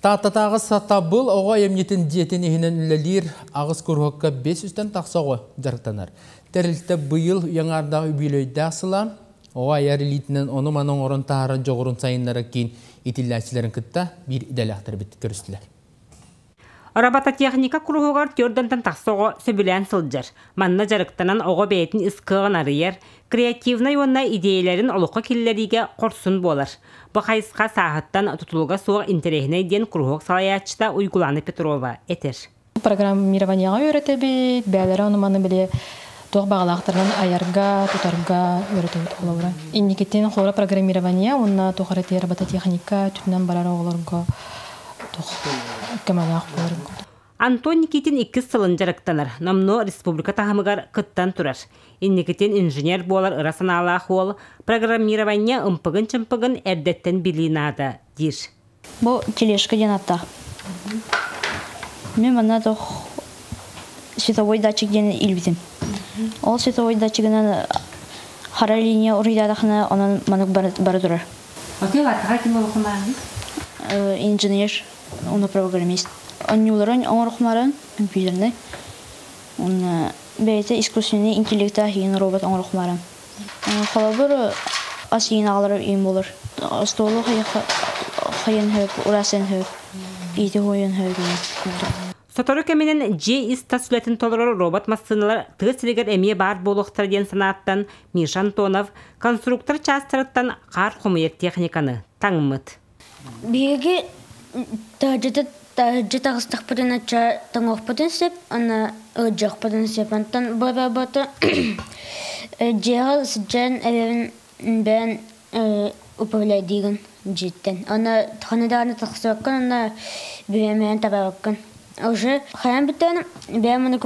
Тааттатааҕы Сатабыл оҕо айымньытын дьиэтин иһинэн үлэлиир аҕыс куруһуокка 500-тэн тахса оҕо дьарыктанар. Тэрилтэ быйыл үйэ аҥаардаах үбүлүөйдээх сыла оҕо айар илиитинэн ону-маны оҥорон таһаарар дьоҕурун сайыннарар киин иитиллээччилэрин кытта биир идэлээхтэрбит көрүстүлэр. Робототехника куруһугар түөрдэнтэн тахса оҕо сөбүлээн сылдьар. Манна дьарыктанан оҕо бэйэтин ис кыаҕын арыйар, креативнай уонна идиэйэлэрин олоххо киллэриигэ хорсун буолар. Бу хайысха сааһыттан тутулуга суох интэриэһинэй диэн куруһуок салайааччыта Уйгулаана Петрова этэр. Программированияҕа үөрэтэбит, бэйэлэрэ ону-маны били туох баҕалаахтарынан айарга, тутарга үөрэтэбит холобура. Инникитин хора программирование уонна туох эрэ робототехника өттүнэн барар оҕолорго туох көмөлөөх буолар. Антон Никитин иккис сылын дьарыктанар, номнуо республика таһымыгар кыттан турар. Инникитин инженер буолар ыра санаалаах уол программирование ымпыгын-чымпыгын эрдэттэн билии наада диир. Бу тележка диэн аттаах. Мин манна туох световой датчик диэн илбитим. Ол световой датчигынан хара линия уруйдаатахына онон маннык бара турар. Отел атаға ким олохумааһын? Инженер, уонна программист. Онньууларын оҥорохмарын компьютерный. Уонна бэйэтэ искусственный интеллектаах иин робот оҥорохмарын. Холобур, ас иин аҕалар иин буолар. Остуолу хайын хөп, урасын хөп, иити хуойун хөп курдук. Сотору кэминэн дьиэ ис-тас үлэтин толорор робот массыыналар тыа сиригэр эмиэ баар буолуохтара диэн санааттан Миша Антонов конструктор чаастарыттан хаар хомуйар техниканы таҥмыт. Биһиги таһырдьа таһырдьа таҕыстахпытына тоҥуохпутун сөп, аны ыалдьыахпытын сөп. Онтон бу роботу дьиэҕэ сылдьан эбэбин бэйэн управляйдыыгын дьиэттэн. Аны ханна даҕаны тахсыбаккын, уонна бэйэм табабаккын. Уже хайаан бүттэҕинэ бэйэм аны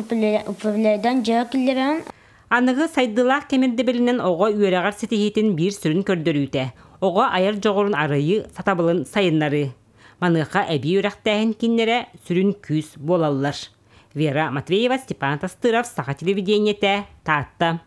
управляйдаан дьиэҕэ киллэрэҕин. Аныгы сайдыылаах кэм ирдэбилинэн оҕо үөрэҕэр ситиһиитин биир сүрүн көрдөрүүтэ оҕо айар дьоҕурун арыйыы, сатабылын сайыннарыы. Маныаха эбии үөрэхтээһин кииннэрэ сүрүн күүс буолаллар. Вера Матвеева, Степан Тастыров, Саха телевидениетэ, Таатта.